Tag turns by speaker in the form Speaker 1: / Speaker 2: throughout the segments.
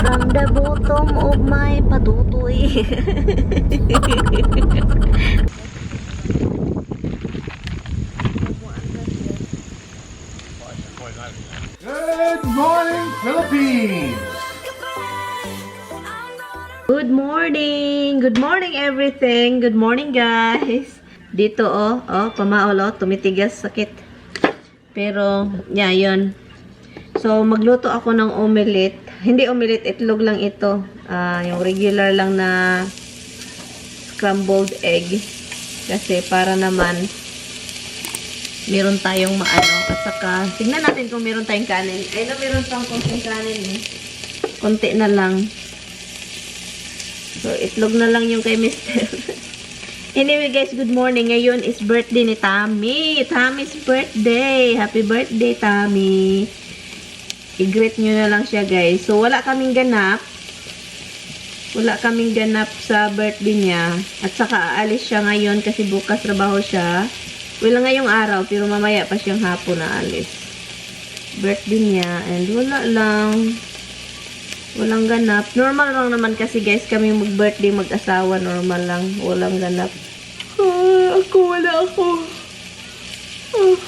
Speaker 1: From the bottom of my patutoy.
Speaker 2: Good morning, Philippines!
Speaker 1: Good morning! Good morning everything! Good morning guys! Dito pamaol tumitigas sakit. Pero, yeah, yun. So, magluto ako ng omelette. Hindi omelette, itlog lang ito. Yung regular lang na scrambled egg. Kasi para naman meron tayong maano. At saka, tignan natin kung meron tayong kanin. Ay, meron pang konting kanin eh. Konti na lang. So, itlog na lang yung kay Mr. Anyway guys, good morning. Ngayon is birthday ni Tammy. Tammy's birthday. Happy birthday, Tammy. I-greet nyo na lang siya guys. So, wala kaming ganap. Wala kaming ganap sa birthday niya. At saka aalis siya ngayon kasi bukas trabaho siya. Wala ngayong araw, pero mamaya pa siyang hapon na alis. Birthday niya. And wala lang. Walang ganap. Normal lang naman kasi guys, kami mag-birthday, mag-asawa. Normal lang. Walang ganap. Wala ako.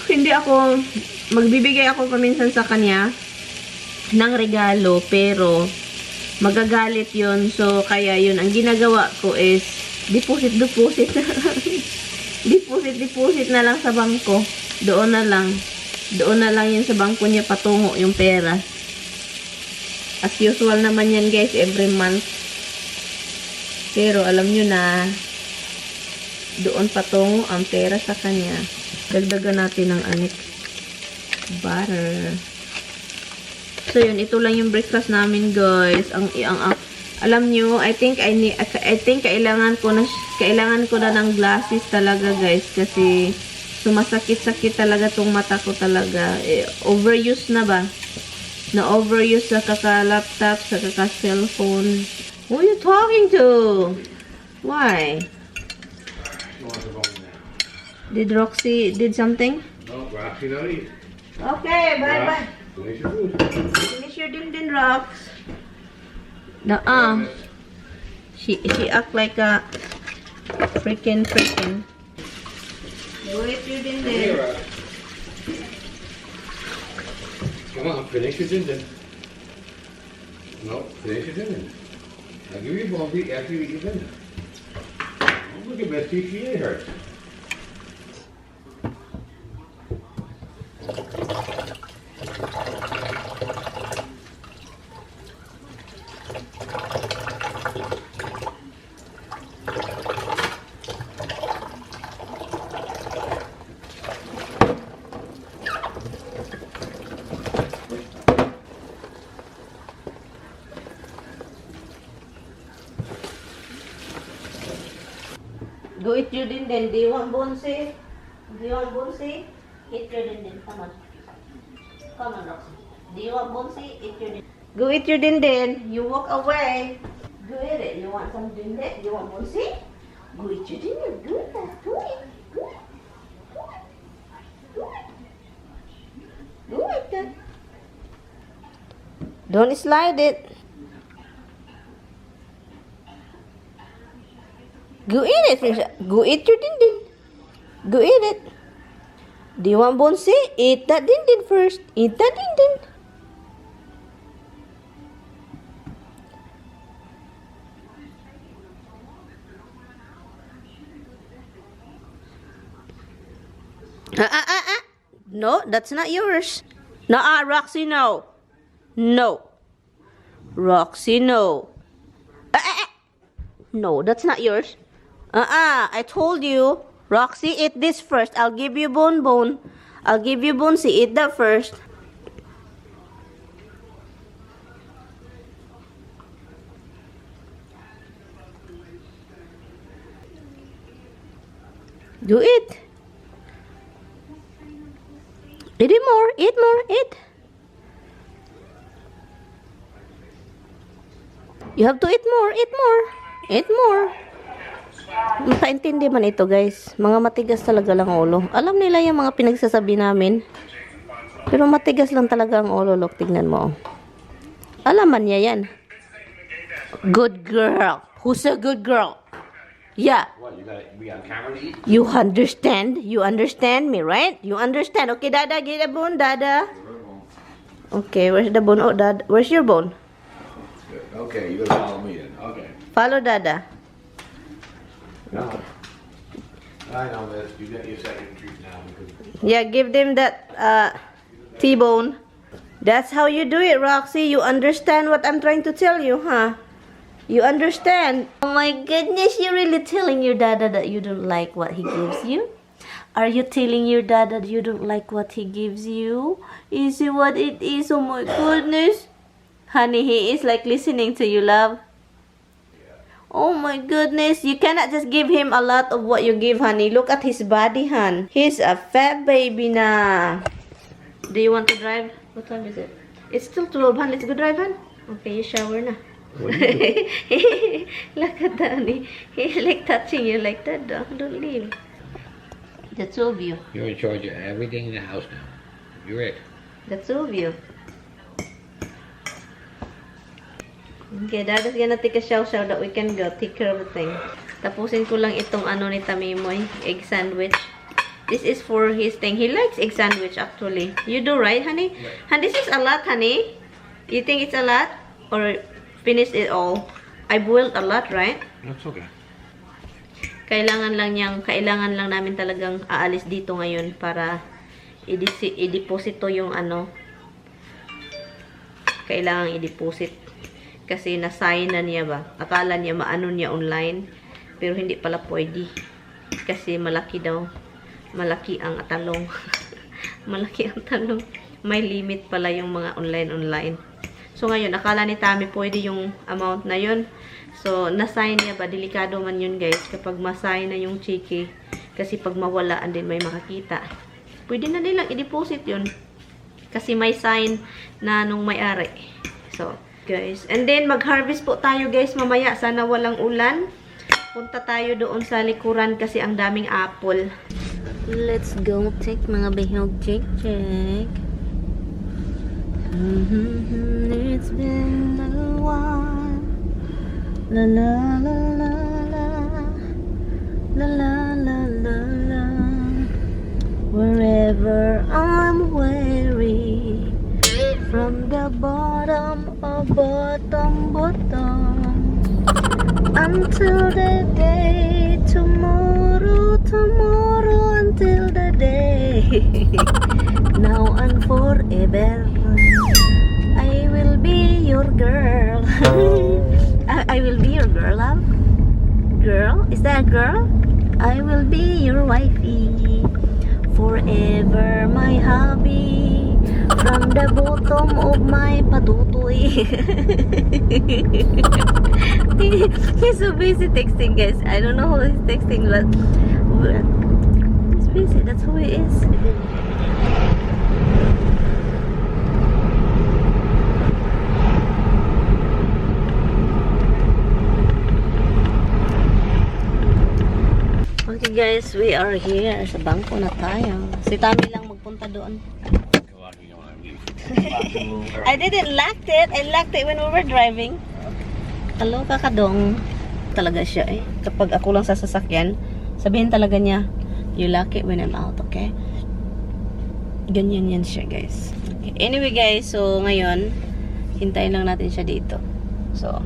Speaker 1: Hindi ako, magbibigay ako paminsan sa kanya ng regalo, pero magagalit yun. So, kaya yun, ang ginagawa ko is deposit deposit na lang sa bangko. Doon na lang yun sa bangko niya patungo yung pera. As usual naman yan guys, every month. Pero alam nyo na, doon patungo ang pera sa kanya. Dagdagan natin ng anik butter. So yun, ito lang yung breakfast namin guys. Alam nyo, I think kailangan ko na ng glasses talaga guys, kasi sumasakit-sakit talaga tong mata ko talaga. Overuse na ba? Na-overuse sa kaka-laptop, sa kaka-cellphone. Who are you talking to? Why? Did Roxy did something?
Speaker 2: No, Roxy not eat.
Speaker 1: Okay, bye-bye.
Speaker 2: Finish your food.
Speaker 1: Finish your din Rox. She act like a freaking. Go eat your din.
Speaker 2: Come on, finish your din. No, finish your din. I'll give you a ball after you eat your din. Look at Bessie, she ate hers.
Speaker 1: Go eat your din. Do you want bonsi? Eat your din. Come on, Roxy. Do you want bonsi? Eat your din. Go eat your din. You walk away. Go eat it. You want some din? You want bonsi? Go eat your din. Go eat that. Go eat. Go eat that. Don't slide it. Go eat it first. Go eat your din. Go eat it. Do you want bonsi? Eat that din first. Eat that din. No, that's not yours. No, Roxy, no. No. Roxy, no. No, that's not yours. I told you. Roxy, eat this first. I'll give you bone. I'll give you bonsi. Eat that first. Do it. Eat more. Eat. You have to eat more. Makaintindi man ito guys. Mga matigas talaga lang ulo. Alam nila yung mga pinagsasabi namin. Pero matigas lang talaga ang ulo. Look, tignan mo. Alaman niya yan. Good girl. Who's a good girl? Yeah.
Speaker 2: What, you gotta be on camera to eat?
Speaker 1: You understand? You understand me, right? You understand? Okay, Dada, get a bone, Dada. Okay, where's the bone? Oh, Dada, where's your bone?
Speaker 2: Okay, you gotta follow me then. Okay.
Speaker 1: Follow Dada.
Speaker 2: No. I know, miss. You got your second treat now. Because...
Speaker 1: Yeah, give them that T-bone. That's how you do it, Roxy. You understand what I'm trying to tell you, huh? You understand? Oh my goodness, you're really telling your Dada that you don't like what he gives you? Are you telling your Dada that you don't like what he gives you? Is it what it is? Oh my goodness. Honey, he is like listening to you, love. Oh my goodness, you cannot just give him a lot of what you give, honey. Look at his body, hon. He's a fat baby na. Do you want to drive? What time is it? It's still 12, hon. Let's go drive, hon. Okay, you shower na.
Speaker 2: What are you doing?
Speaker 1: Look at that, honey. He's like touching you like that, though. Don't leave. The two of you.
Speaker 2: You're in charge of everything in the house now. You're it.
Speaker 1: The two of you. Okay, Dada's gonna take a shower that we can go. Take care of the thing. Tapusin ko lang itong ano ni Tamimoy. Egg sandwich. This is for his thing. He likes egg sandwich, actually. You do, right, honey?
Speaker 2: Yeah.
Speaker 1: And this is a lot, honey. You think it's a lot? Or finish it all? I boiled a lot, right?
Speaker 2: That's okay.
Speaker 1: Kailangan lang namin talagang aalis dito ngayon para i-deposito yung ano. Kailangan i-deposit. Kasi na-sign na niya ba? Akala niya maano niya online. Pero hindi pala pwede. Kasi malaki daw. Malaki ang talong. Malaki ang talong. May limit pala yung mga online. So ngayon, akala ni Tami pwede yung amount na yun. So, na-sign niya ba? Delikado man yun, guys. Kapag ma-sign na yung cheque. Kasi pag mawala, din may makakita. Pwede na nilang i-deposit yun. Kasi may sign na nung may-ari. So, guys. And then, mag-harvest po tayo, guys. Mamaya, sana walang ulan. Punta tayo doon sa likuran kasi ang daming apple. Let's go take mga behog. Check. It's been a while. La la la la la. La la la la la. Wherever I'm weary. From the bottom of bottom until the day tomorrow until the day now and forever I will be your girl. I will be your girl, love. Girl? Is that a girl? I will be your wifey forever, my hubby. From the bottom of my patutoy. He's so busy texting, guys. I don't know who he's texting, but he's busy. That's who he is. Okay, guys. We are here. Sa bangko na tayo. Si Tami lang magpunta doon. I didn't lock it. I locked it when we were driving. Hello, kakadong. Talaga siya eh. Kapag ako lang sa sasakyan, sabihin talaga niya, you lock it when I'm out, okay? Ganyan yan siya, guys. Okay. Anyway, guys, so ngayon, hintayin lang natin siya dito. So,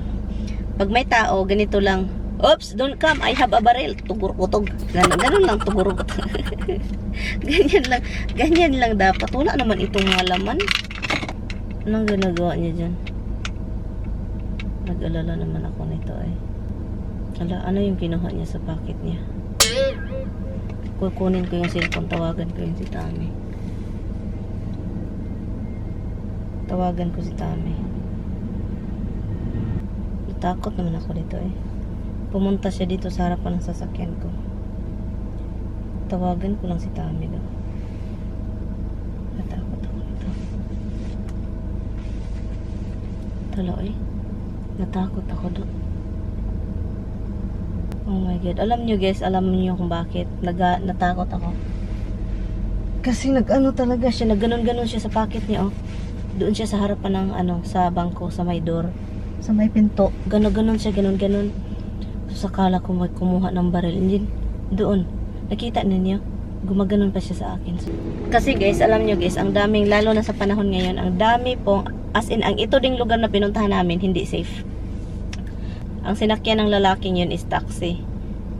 Speaker 1: pag may tao, ganito lang. Oops, don't come. I have a barrel. Tugur-kutog. Ganun lang, tugur-kutog. Ganyan lang dapat. Wala naman itong mga laman. Anong ginagawa niya dyan? Nag-alala naman ako nito eh. Ano yung kinuha niya sa pocket niya? Kukunin ko yung cellphone. Tawagan ko yung si Tami. Tawagan ko si Tami. Natakot naman ako dito eh. Pumunta siya dito sa harapan ng sasakyan ko. Tawagan ko lang si Tami daw. Natakot ako nito. Talo eh. Natakot ako doon. Oh my God. Alam nyo guys, alam nyo kung bakit natakot ako. Kasi nag-ano talaga siya, nagganon-ganon siya sa pocket niya oh. Doon siya sa harapan ng sa bangko, sa may door. Sa may pinto. Ganon siya, ganon. So, sakala ko may kumuha ng baril. Hindi, doon. Nakita ninyo? Gumaganon pa siya sa akin. Kasi guys, alam nyo guys, ang daming, lalo na sa panahon ngayon, ang dami pong, as in, ang ito ding lugar na pinuntahan namin, hindi safe. Ang sinakyan ng lalaking yun is taxi.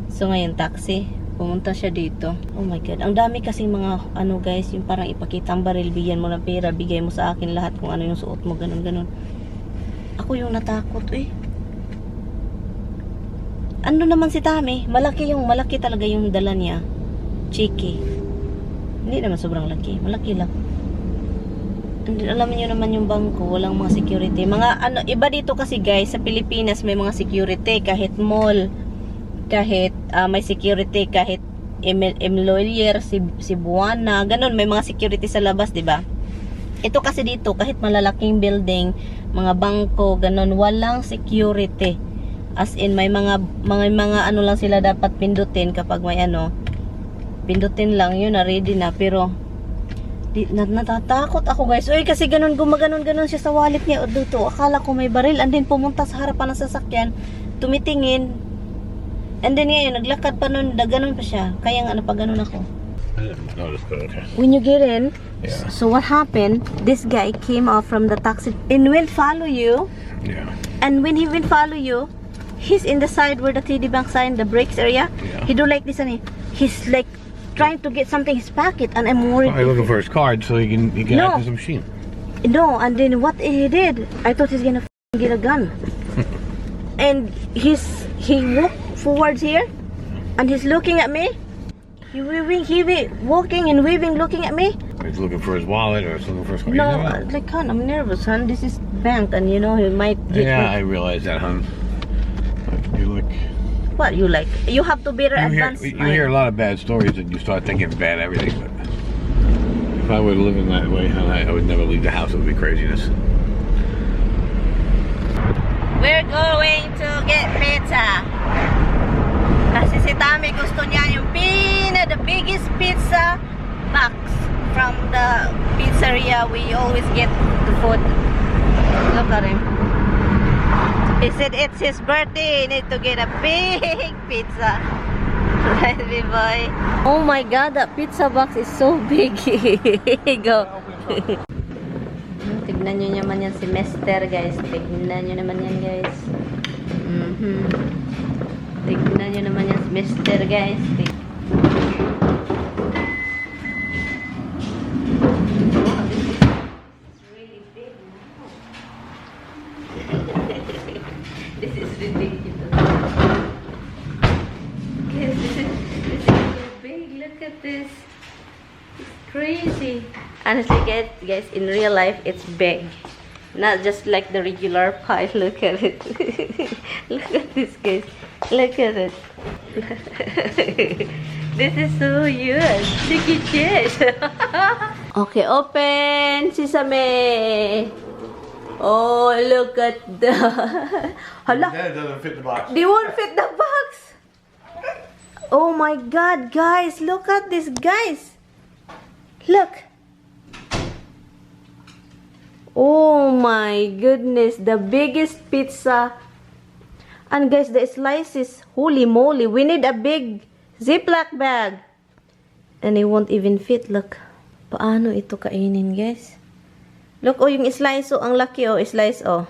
Speaker 1: So, ngayon, taxi. Pumunta siya dito. Oh my God. Ang dami kasing mga, ano guys, yung parang ipakita ang baril, bigyan mo ng pera, bigay mo sa akin lahat kung ano yung suot mo, ganon. Ako yung natakot, Ano naman si Tami? Malaki talaga yung dala niya. Cheeky. Hindi naman sobrang laki. Malaki lang. And alam niyo naman yung bangko, walang mga security. Iba dito kasi guys, sa Pilipinas may mga security, kahit mall, kahit may security, kahit employer, si Buwana, ganun, may mga security sa labas, 'di ba? Ito kasi dito, kahit malalaking building, mga bangko, ganun, walang security. As in, may mga ano lang sila dapat pindutin kapag may ano, pindutin lang yun, na ready na, pero natatakot ako guys. Uy, kasi gumaganon siya sa wallet niya. O dito, akala ko may baril, and then pumunta sa harapan ng sasakyan, tumitingin. And then ngayon, naglakad pa nun, ganun pa siya. Kaya nga, napaganon ako.
Speaker 2: I didn't notice, but okay.
Speaker 1: When you get in,
Speaker 2: Yeah.
Speaker 1: so what happened, this guy came off from the taxi and will follow you.
Speaker 2: Yeah.
Speaker 1: And when he will follow you, he's in the side where the TD Bank sign, the brakes area.
Speaker 2: Yeah.
Speaker 1: He do like this, and he's like trying to get something in his pocket, and I'm worried.
Speaker 2: Probably looking for his card so he can
Speaker 1: No.
Speaker 2: access the machine.
Speaker 1: No, and then what he did, I thought he's gonna get a gun. And he walked forwards here, and he's looking at me. He walking and waving, looking at me.
Speaker 2: He's looking for his wallet or he's looking for his card.
Speaker 1: No,
Speaker 2: You never know.
Speaker 1: like, hon, I'm nervous, hon. This is bank, and you know he might get
Speaker 2: Yeah,
Speaker 1: me.
Speaker 2: I realize that, hon. You look.
Speaker 1: What you like? You have to better advance.
Speaker 2: You hear a lot of bad stories and you start thinking bad everything. But if I were living that way, hon, I would never leave the house. It would be craziness.
Speaker 1: We're going to get pizza. Kasi si Tami gusto niya yung the biggest pizza box from the pizzeria we always get the food. Look at him. He said it's his birthday. He need to get a big pizza. Right, big boy? Oh my God, that pizza box is so big. Go. Tignan nyo naman yan si Mister, guys. Tignan nyo naman yan, guys. Tignan nyo naman yan si Mister, guys. It's really big now. This is ridiculous. Guys, this is so big. Look at this. It's crazy. Honestly, guys, in real life, it's big. Not just like the regular pie. Look at it. Look at this, guys. Look at it. This is so huge. Sticky cheese. Okay, open sesame. Oh, look at the. Hala.
Speaker 2: That doesn't fit the box.
Speaker 1: They won't fit the box. Oh my God, guys. Look at this, guys. Look. Oh my goodness. The biggest pizza. And guys, the slices. Holy moly. We need a big Ziploc bag. And it won't even fit. Look. Paano ito kainin, guys? Look, oh, yung slice, oh, ang laki, oh, slice, oh.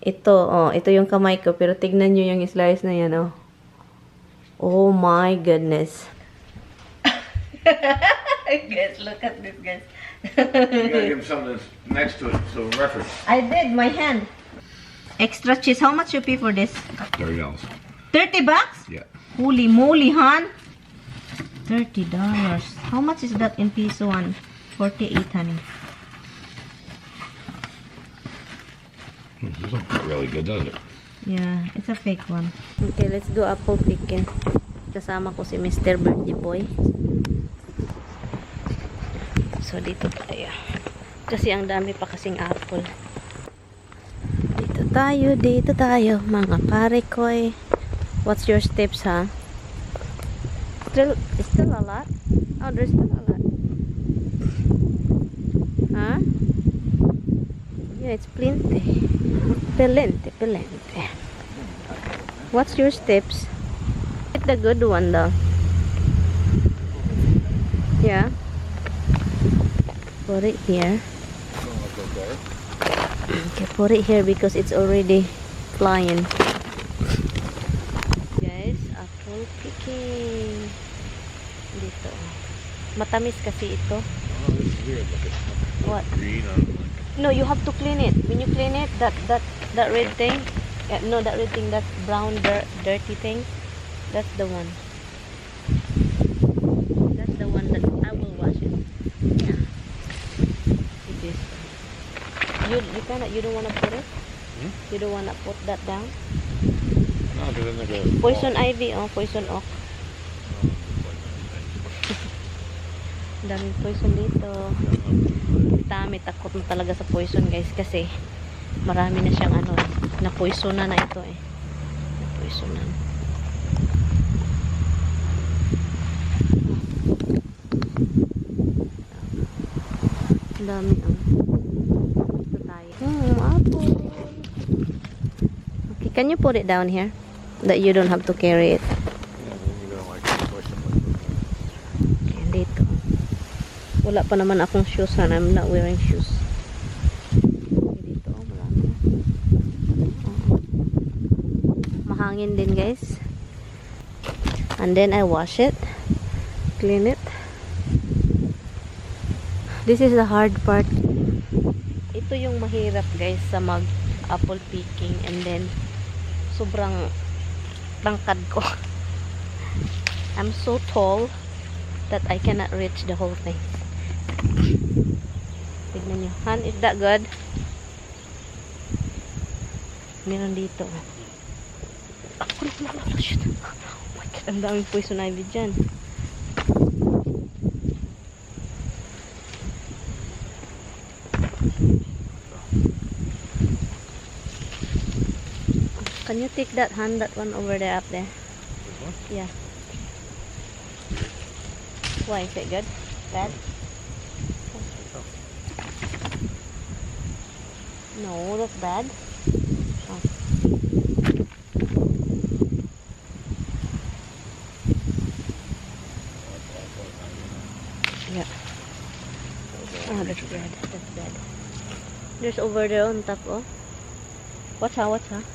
Speaker 1: Ito yung kamay ko, pero tignan nyo yung slice na yan, oh. Oh my goodness. Guys, look at this, guys.
Speaker 2: You gotta give him something that's next to it, so reference.
Speaker 1: I did, my hand. Extra cheese. How much you pay for this?
Speaker 2: $30.
Speaker 1: 30 bucks?
Speaker 2: Yeah.
Speaker 1: Holy moly, hon. $30. How much is that in piso one? 48, honey.
Speaker 2: This looks really good, doesn't it?
Speaker 1: Yeah, it's a fake one. Okay, let's do apple picking. Kasama ko si Mr. Birthday Boy. So, dito tayo. Kasi ang dami pa kasing apple. Dito tayo, mga pare koy. What's your steps, ha? Still a lot? Oh, there's still a lot. Huh? Yeah, it's plenty. Plenty, plenty. What's your steps? Get the good one though. Yeah. Put it here. Okay, put it here because it's already flying. Guys, apple picking. Dito. Matamis kasi ito.
Speaker 2: Oh, this is weird. Look, it's
Speaker 1: What?
Speaker 2: green. I don't like it.
Speaker 1: No, you have to clean it. When you clean it, that red thing. Yeah, no, that red thing, that brown dirty thing. That's the one. That's the one that I will wash it. Yeah. It is. You don't wanna put it?
Speaker 2: Hmm?
Speaker 1: You don't wanna put that down?
Speaker 2: No, because then they go.
Speaker 1: Poison ivy, oh, poison oak. Daming poison dito. Dami, takot na talaga sa poison guys kasi marami na siyang ano, na poisonan na ito eh. Na poisonan. Dami ang ito tayo. Apple. Okay, can you put it down here? That you don't have to carry it.
Speaker 2: Yeah, you don't like it.
Speaker 1: Okay, dito. Wala pa naman akong shoes and I'm not wearing shoes. Dito, marami. Mahangin din guys. And then I wash it. Clean it. This is the hard part. Ito yung mahirap guys sa mag apple picking and then sobrang tangkad ko. I'm so tall that I cannot reach the whole thing. Tignan nyo. Han, is that good? Meron dito. Oh my God, ang daming poison ivy dyan. Can you take that hand, that one over there, up there?
Speaker 2: This one?
Speaker 1: Yeah. Why, is it good? Bad? No, that's bad. Oh. Yeah. Oh, that's bad. That's bad. There's over there on top, oh. Watch out, watch out.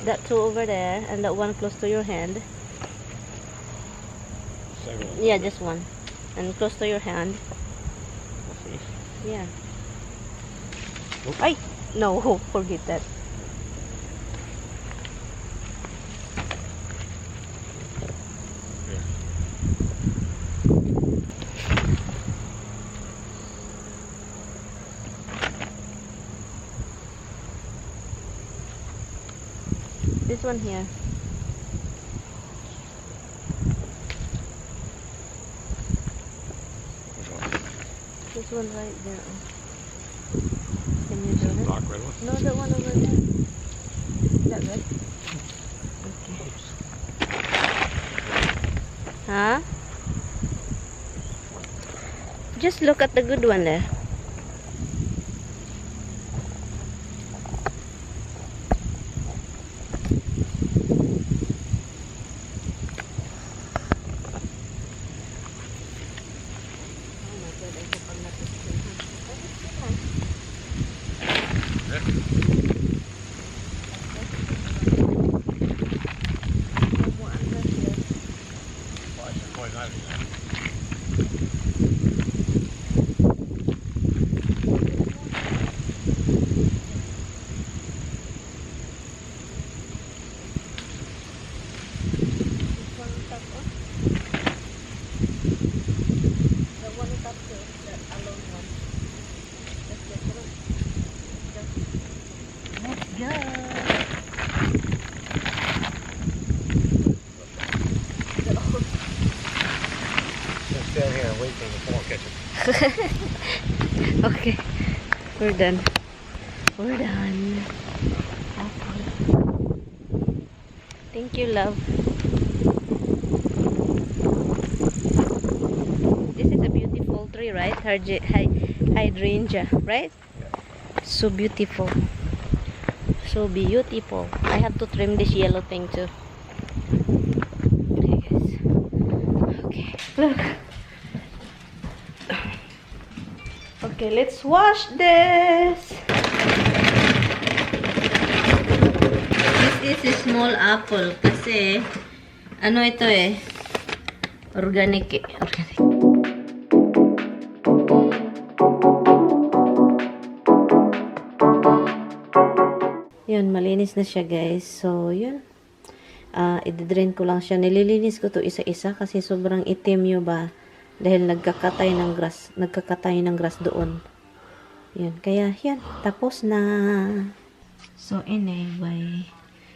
Speaker 1: That two over there, and that one close to your hand.
Speaker 2: Second one.
Speaker 1: Yeah, just one. And close to your hand.
Speaker 2: See?
Speaker 1: Yeah.
Speaker 2: Oh.
Speaker 1: Ay! No, forget that.
Speaker 2: Here.
Speaker 1: This one here.
Speaker 2: Which one?
Speaker 1: This one right there. Can you do that?
Speaker 2: Dark red one?
Speaker 1: No, that one over there. Is that good? Okay. Huh? Just look at the good one there.
Speaker 2: Stand here and wait for the phone catch it.
Speaker 1: Okay, we're done. We're done. Thank you, love. This is a beautiful tree, right? Hydrangea, right?
Speaker 2: Yeah.
Speaker 1: So beautiful. So beautiful. I have to trim this yellow thing too. Okay, guys. Okay, look. Okay, let's wash this. This is small apple kasi ano ito eh? Organic eh. Organic. Yun, malinis na siya guys. So, yun. I-drain ko lang siya. Nililinis ko to isa-isa kasi sobrang itim yun ba. Dahil nagkakatay ng grass. Nagkakatay ng grass doon. Yun. Kaya, yan. Tapos na. So, anyway.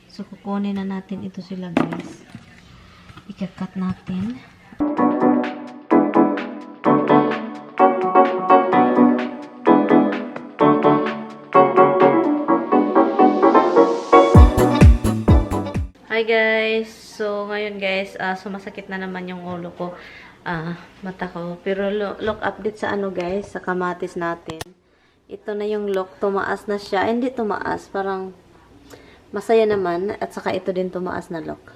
Speaker 1: So, kukunin na natin ito sila guys. Ikakat natin. Hi guys! So, ngayon guys, sumasakit na naman yung ulo ko, mata ko. Pero look update sa ano guys, sa kamatis natin. Ito na yung look, tumaas na siya. Hindi tumaas, parang masaya naman. At saka ito din tumaas na look.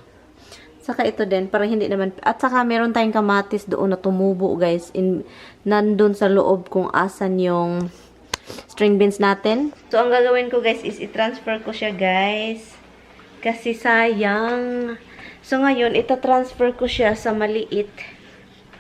Speaker 1: Saka ito din, parang hindi naman. At saka meron tayong kamatis doon na tumubo guys. Nandun sa loob kung asan yung string beans natin. So, ang gagawin ko guys is i-transfer ko siya guys. Kasi sayang. So, ngayon, ita-transfer ko siya sa maliit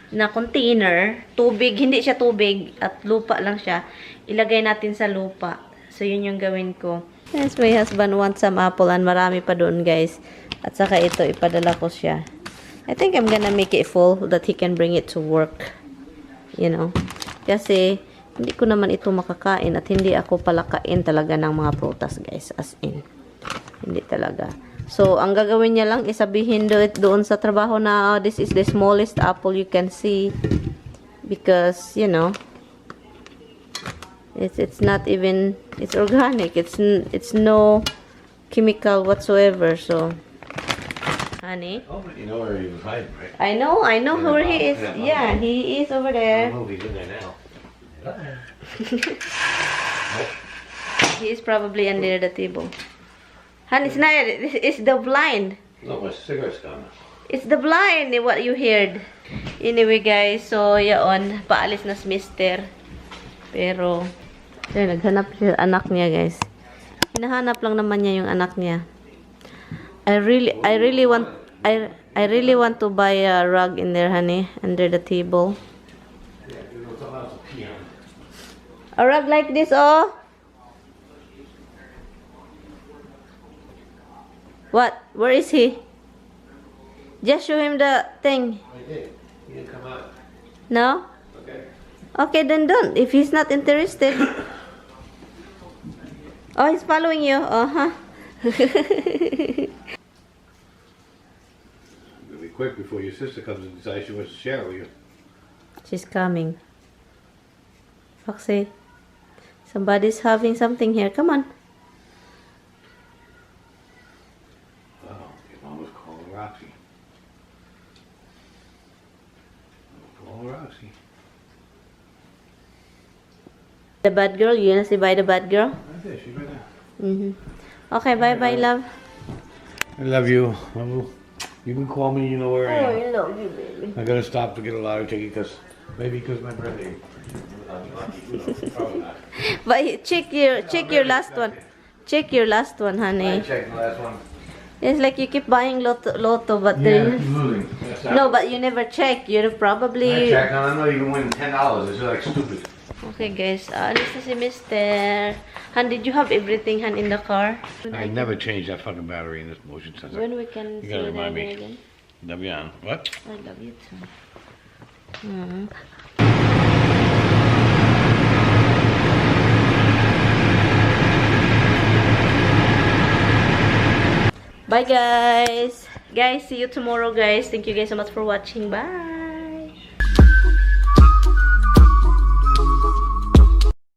Speaker 1: na container. Tubig. Hindi siya tubig. At lupa lang siya. Ilagay natin sa lupa. So, yun yung gawin ko. Yes, my husband wants some apple and marami pa doon, guys. At saka ito, ipadala ko siya. I think I'm gonna make it full so that he can bring it to work. You know? Kasi, hindi ko naman ito makakain at hindi ako palakain talaga ng mga prutas, guys. As in. Hindi talaga. So, ang gagawin niya lang, isabihin doon sa trabaho na, this is the smallest apple you can see. Because, you know, it's not even, it's organic. It's no chemical whatsoever. So, honey.
Speaker 2: Oh, but you know where he was hiding, right?
Speaker 1: I know where he is. Yeah, he is over there.
Speaker 2: Oh, he's in there now.
Speaker 1: He is probably under the table. Honey, it's not. It's the blind.
Speaker 2: No, my cigarette's gone.
Speaker 1: It's the blind, what you heard. Anyway, guys, so, yaon, paalis na si Mister. Pero, yun, naghanap siya anak niya, guys. Hinahanap lang naman niya yung anak niya. I really want to buy a rug in there, honey, under the table. A rug like this, oh. What? Where is he? Just show him the thing.
Speaker 2: I did. He didn't come out.
Speaker 1: No?
Speaker 2: Okay.
Speaker 1: Okay, then don't. If he's not interested. Oh, he's following you. Uh-huh.
Speaker 2: You'll be quick before your sister comes and decides she wants to share with you.
Speaker 1: She's coming. Foxy. Somebody's having something here. Come on.
Speaker 2: Oh, your mom was calling Roxy. Call Roxy.
Speaker 1: The bad girl? You wanna say bye the bad girl?
Speaker 2: Right there, she's right there.
Speaker 1: Okay, bye-bye, love.
Speaker 2: I love you. You can call me, you know where I am.
Speaker 1: I love you, baby.
Speaker 2: I gotta stop to get a lottery ticket because my birthday. Probably not.
Speaker 1: But check your last one. Check your last one,
Speaker 2: I
Speaker 1: honey.
Speaker 2: checked the last one.
Speaker 1: It's like you keep buying lotto, but
Speaker 2: Yeah,
Speaker 1: then
Speaker 2: losing.
Speaker 1: no, but you never check. You're
Speaker 2: I
Speaker 1: probably
Speaker 2: checked, and I'm not even winning $10. It's like stupid.
Speaker 1: okay, guys. This is Mister. Han, did you have everything, Han, in the car?
Speaker 2: I never changed that fucking battery in this motion sensor.
Speaker 1: When we can
Speaker 2: You
Speaker 1: see
Speaker 2: gotta
Speaker 1: that
Speaker 2: remind me.
Speaker 1: again?
Speaker 2: Love you on. What?
Speaker 1: I love you too. Bye guys. Guys, see you tomorrow guys. Thank you guys so much for watching. Bye.